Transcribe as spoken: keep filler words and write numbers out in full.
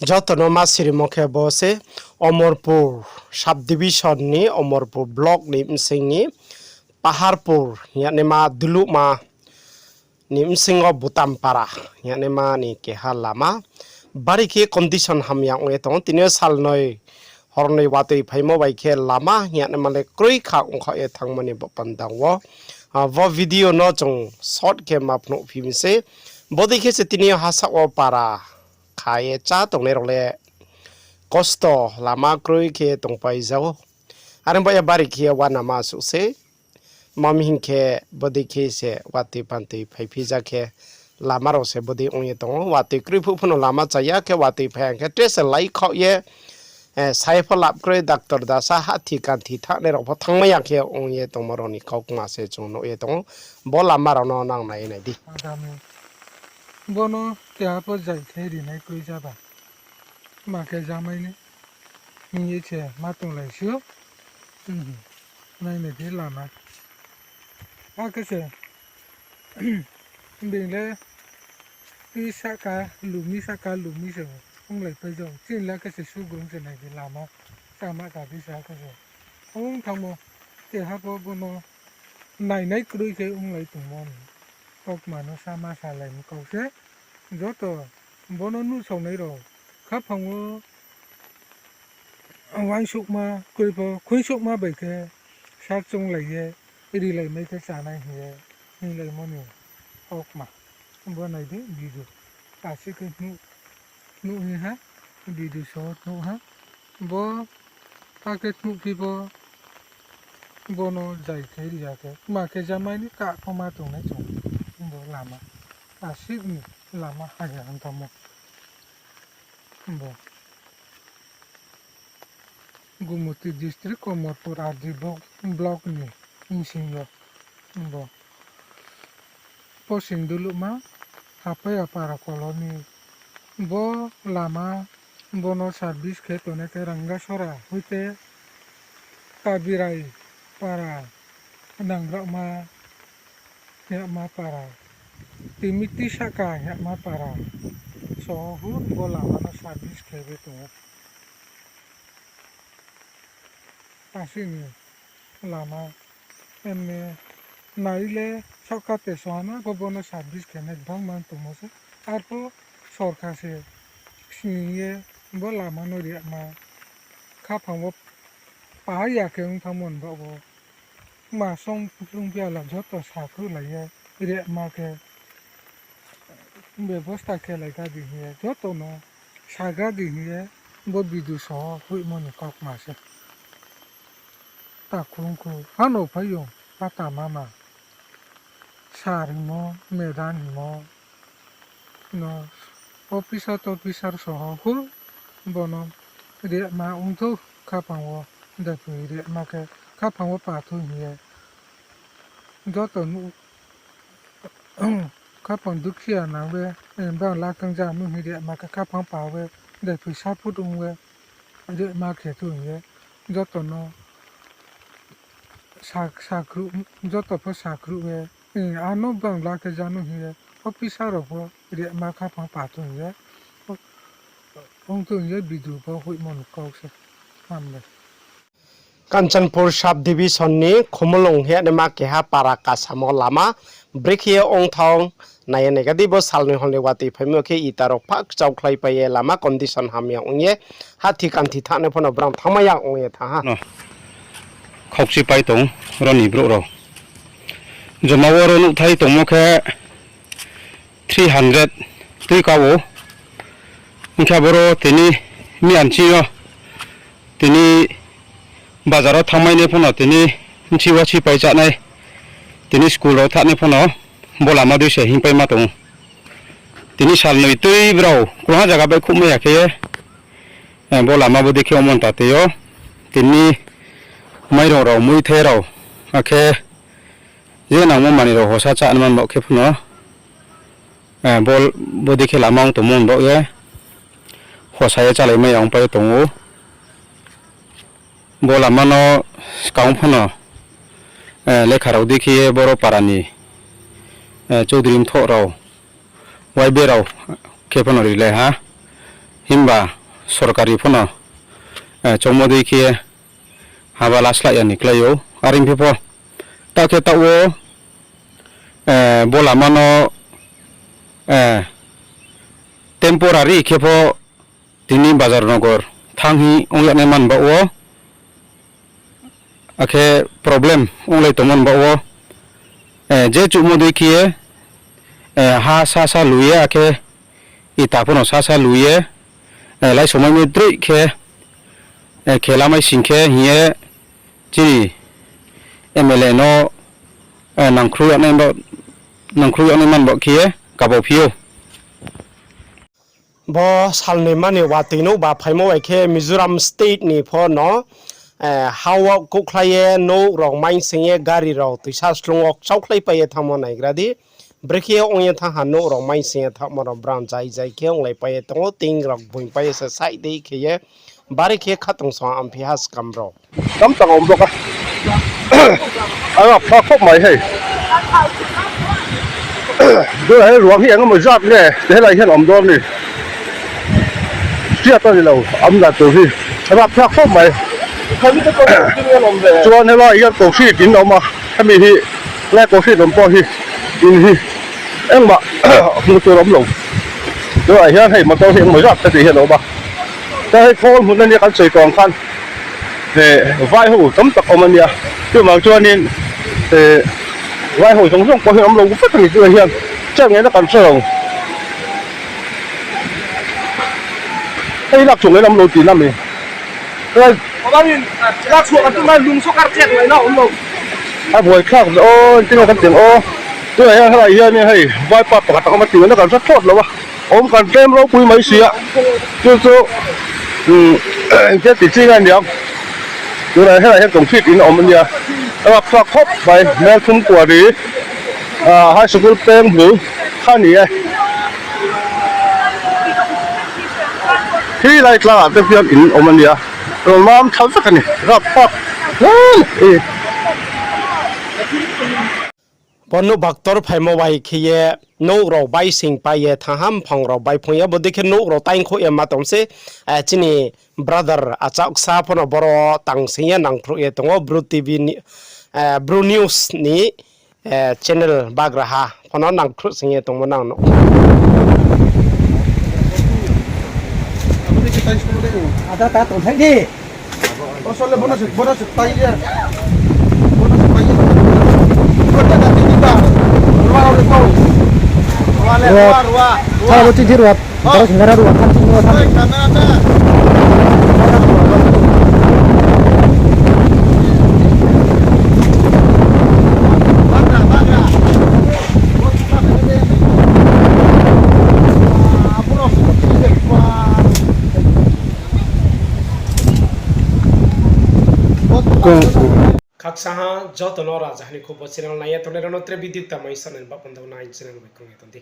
Joto no ma sirimo khe bo se Omorpur subdivision ni Omorpur block ni bsing ni Paharpur hing yagnaima Duluhma ni bsing yo Butampara hing yagnaima ni keha lama bari khe condition hamya ong ye tong ou. Tini yo salnoi hornoi watoi phaimo bai khe lama hing yagnaima le kroi kha ongkhaoh ye thanngmo ni bo pandang wo. Abo video no chung short khe ma phnuhphi mi se. Bodei khe se tini yo hasaoh wo para kha ye chá tongnai rao le kosto lama kroi khe tongpai ja ou. Are ong ba ye bari khe ye uanama suh se. Mami hing khe bodei khe se watoi pantoi phaiphi ja khe lama rao se bodei ong ye tong ou. Watoi kroi phuh phuh no lama cha ya khe watoi phai ya khe tre se lai khaoh ye, sai pho lap kroi doctor dasa hathi kanthi thangnai rao pho thanngmai ya khe ong ye tongmo rao ni kaukma se chung nuh ye tong ou. Bo lama rao no nang nai ye nai di. Bono keha pho zai khe rinai kroi ja ba. Ma khe jamai ni hing ye se ma tonglai si ou. Nai nai di lama. Akhe se being le tui sahka lumi sahka lumi se onglaipai ja ou. Chini le khe se sugrung se nai di lama. Chama ka di sa khe se ong thanngmo keha pho bono nainai kroi khe onglai tongmo ni kaukma no sama salai mi kau se. Joto bono nuhsaonai rao khaphang wo uaingsouhma kroi pho khuingsouhma bai khe sa chounglai ye rilaimai khe chánai hing ye hinglaimo ni kaukma. Bo nai di video. Kasi khe nuh, nuh hing ha, video so nuh ha. Bo ta khe nuhphi pho bono zai khe ri ya khe ma khe jamai ni kah pho ma tongnai chung. Bo lama, asik ni lama haya ong thanngmo. Bo Gumoti district Omorpur R D block, block ni bsing yo. Bo Posing Duluhma, Hapai Apara colony. Bo lama bono service khe tongnai khe Rangasora hoite Kabirai para, Nangrahma, Hema para, Timiti sahka Hema para, soho hur bo lama no service khe ye tong ou. Asini lama, emne nai le sahka te sohana pho bono service khe nai bangma tongmo se. Arpho sorkar se sning ye bo lama no ri yama khaphang wo pa ya khe ong thanngmo ni baoh wo ma song phrung phi ya la joto sakhruhlai ye ri yama khe bebosta khe lai ga di hing ye joto no sagra di hing ye bo video so hoihmo ni kaukma se. Takhung khu hano phaiyong pata mama. Sir hingmo, madam hingmo no, officer tofficer soho hur bono ri yama ongthou khaphang wo, dephi ri yama khe khaphang wo pathou hing ye. Joto nuh khaphang dukhiya nang we, bang lakang ja nuh hing ri yama khe khaphang pa we, dephi support ong we, ri yama khe thou hing ye. Joto no sa-, sakruh, joto pho sakruh we, ano bang lakhe ja nuh hing ye, officer rao pho ri yama khaphang pathou hing ye. Ongthou hing ye video pho hoihmo ni kau se. Hambai. Kanchanpur subdivision ni Khumulung hing yagnaima keha para kasamo lama brekhe ye ongthang nai ye nai ga di. Bo salnoi hornoi watoi phaimo khe ita rao phah kchaukhlaipai ye lama condition hamya ong ye hathi kanthi thangnai pho no brang thanngmai ya ong ye thanng ha. Khaukchipai tong ro ni brouh rao. Joma wo ro nuhthai tongmo khe three hundred tui ka ou. Hing khe aboro tini miyan chini yo tini bazar wo thanngmai nai pho no tini bchi wa chipai chánai, tini school rao thanng nai pho no bo lama dei se hingpaima tong ou. Tini salnoi tui brao krungha zaga baihkhouhmai ya khe, bo lama bodei khe ongmo ta tei yo. Tini mairong rao, muithai rao, akhe je nangmo manoi rao hosa chánaima baoh khe pho no, bo, bodei khe lama ong tongmo ni baoh ye hosa ye chálaimai ya ongpai ye tong ou. Bo lama no skang pho no lekha rao dei khe ye boro para ni choudri mthoh rao, waibe rao khe pho no rilai ha. Himba sorkari pho no, eh, choungmo dei khe haba laslai ya ni klái ou. Are phi pho, ta khe taoh wo, eh, bo lama no, eh, temporary khe pho tini bazar nogor thanng hi ong yag nai man baoh wo, akhe problem onglai tongmo ni baoh wo, eh, je chuhmo dei khe ye, eh, ha sasa lu ye, akhe ita pho no sasa lu ye, eh, lai somai mi droih khe, eh, khe lamai sing khe hing ye chini M L A no, eh, nangkhruh yag nai ba-, nangkhruh yag nai man baoh khe ye kabo phi ou. Bo salnoi mani watoi nouh ba phaimo bai khe Mizoram state ni pho no, eh, ha wo kouhkhlai ye nouh rao maising ye gari rao toisa slung wo kchaukhlai pai ye thanngmo naigra di. Brekhe ong ye thanng ha nouh rao maising ye thanngmo rao brang jai jai khe onglai pai ye tong ou, ting rao boing pai ye se saih dei khe ye bari khe khatungsung amphi ha skam rao. Tam tang om bo ka. Aro pha khop mai hei. Do hei ruang hi ang mo jat ne, te hei lai hian om dor ni. Sia ta ni lo, am da tu hi. Aro pha khop mai. Chuan hei lai hian ko si tin om a. Hemi hi, lai ko si nom pawh hi, in hi. Engmah, hmuh tur awm lo. Tunah hian hei motor hi engmaw zat te tih hian a awm a. Tua hei khawl hmunna nia kan sawi tawh ang khan, eh, vai ho tam tak awm a nia. Chuvang chuanin, eh, vai ho zawng zawng pawh hi an awm lo vek a ni tunah hian. Chak ngena kan hre lo. Hei lak chung ngena awm lo tihna mi. Hei. A buaithlak aw, engtin nge kan tiang aw. Tunah hian helai hian hei, vaipa pakhat tak awm a, ti nge kan hre thlawt lo a. Awm kan tlem ropui mai si a. Chu chu, um, engtin ti chi ngai niang. Tunah helai hian concrete in a awm a nia. A rap thlak khawp mai, mel thum kuari, ah, high school peng bul kha ni e. Hi lai tlang ah te hian in awm a nia. Rawn mam tha vek a ni, rap thlak. Bo nouh bak tor phaimo bai khe ye nouh rao bai sing pai ye thanng ha, mphang rao bai phung ye, bo dei khe nouh rao taingkhouh ye ma tong se, eh, chini brother achaksa pho no boro tang sing ye nangkhruh ye tong ou, Bru T V ni, eh, Bru News ni, eh, channel bagraha pho no nangkhruh sing ye tongmo nang no. Ruat, thara bo chini ruat, boro sing nara ruat, kan chini ruat. Khaksa ha joto no raja hani khubo channel nai ya tongnai rao no tre video kta mai sa nai ba panda nai channel bai krung ya tong di.